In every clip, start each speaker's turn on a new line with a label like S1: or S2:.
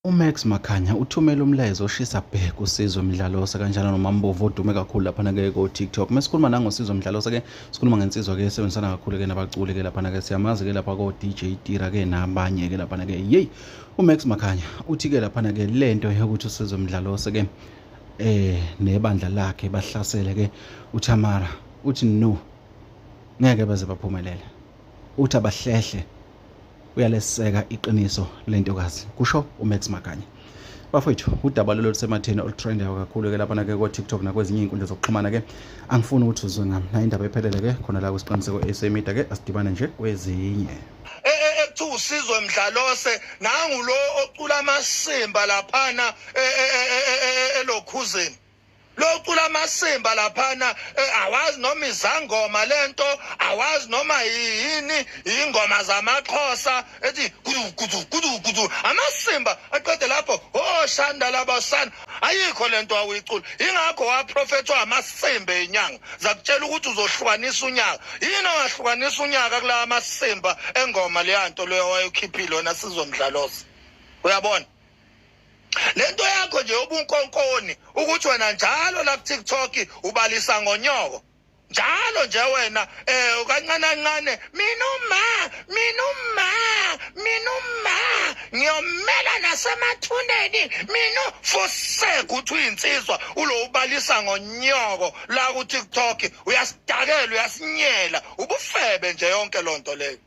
S1: UMax Makhanya uthumele umlayezo oshisa bhe kuSizwe Mdlalose kanjalo noMambovu odume kakhulu laphana-ke ko-TikTok. Uma sikhuluma nangoSizwe Mdlalose-ke sikhuluma ngensizwa-ke esebenzisana kakhulu-ke nabaculi-ke laphana-ke siyamazi-ke lapha ko-DJ Tira-ke nabanye-ke laphana-ke yeyi uMax Makhanya uthi-ke laphana-ke lento yokuthi uSizwe Mdlalose-ke eh nebandla lakhe bahlasele ke uThamara uthi no ngeke baze baphumelele uthi abahlehle uyaleseka iqiniso lentokazi kusho uMax Maganya bafowethu udaba lolo lusematheni olutrendayo kakhulu ke lapha ke ko-TikTok nakwezinye iy'nkundla zokuxhumana ke angifuni ukuthi uzwe ngami nayo indaba ephelele ke khona la kwisiqiniseko esemida ke asidibane nje kwezinye
S2: ekuthiwa usizwe mdlalose nangu lo ocula amasimba laphana elokhuzeni locula amasimba laphana eh, awazi noma izangoma lento awazi noma yini ingoma zamaxhosa ethi kudu kudu kudu kudu amasimba aqede lapho oshanda oh, labasana ayikho lento awuyicula ingakho waprofethwa amasimba enyanga zakutshela ukuthi uzohlukanisa unyaka yini ongahlukanisa unyaka kulawa amasimba engoma leyanto leyo wayokhiphile wena sizomdlalosa uyabona lento yakho nje yobunkonkoni ukuthi wena njalo la ku-tiktok ubalisa ngonyoko njalo nje wena eh kancane kancane mina uma mina uma mina uma ngiyomela nasemathuneni mina fosek uthi uyinsizwa ulo ubalisa ngonyoko la ku TikTok uyasidakela uyasinyela ubufebe nje yonke lonto leyo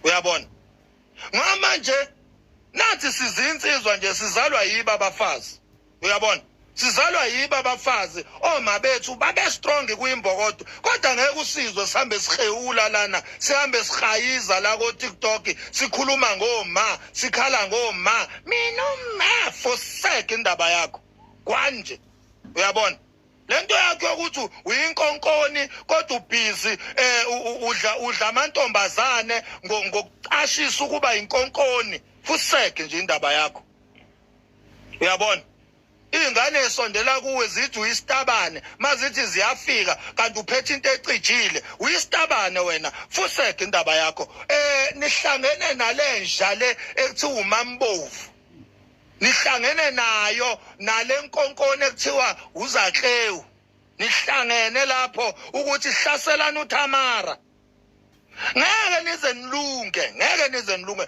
S2: uyabona ngoba manje nathi sizinsizwa nje sizalwa yiba abafazi uyabona sizalwa yiba abafazi oma bethu babe strong kuyimbokodo kodwa ngeke usizwe sihambe sihewula lana sihambe sihayiza la ko TikTok sikhuluma ngoma sikhala ngoma mina uma forsake indaba yakho kwanje uyabona lento yakho yokuthi uyinkonkoni kodwa ubhizi eh udla udla amantombazane ngokucashisa ukuba inkonkoni fuseke nje indaba yakho uyabona iy'ngane esondela kuwe zithi uyisitabane mazithi ziyafika kanti uphethe into ecijile uyisitabane wena fuseke indaba yakho eh nihlangene nalenja le ekuthiwa umambovu nihlangene nayo nale nkonkoni ekuthiwa uzaklewu nihlangene lapho ukuthi hlaselani uThamara ngeke nize nilunge ngeke nize nilunge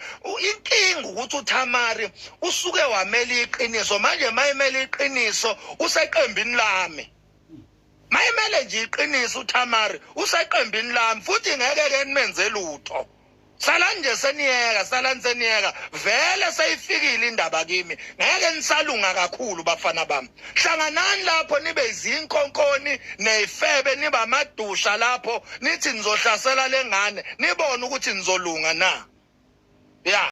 S2: inkinga ukuthi uThamari usuke wamela iqiniso manje mayimela iqiniso useqembini lami mayimele nje iqiniso uThamari useqembini lami futhi ngeke ke nimenze lutho salani nje seniyeka salani seniyeka vele seyifikile indaba kimi ngeke nisalunga kakhulu bafana bami hlanganani lapho nibe izinkonkoni neyifebe nibe amadusha lapho nithi nizohlasela lengane nibone ukuthi nizolunga na ya.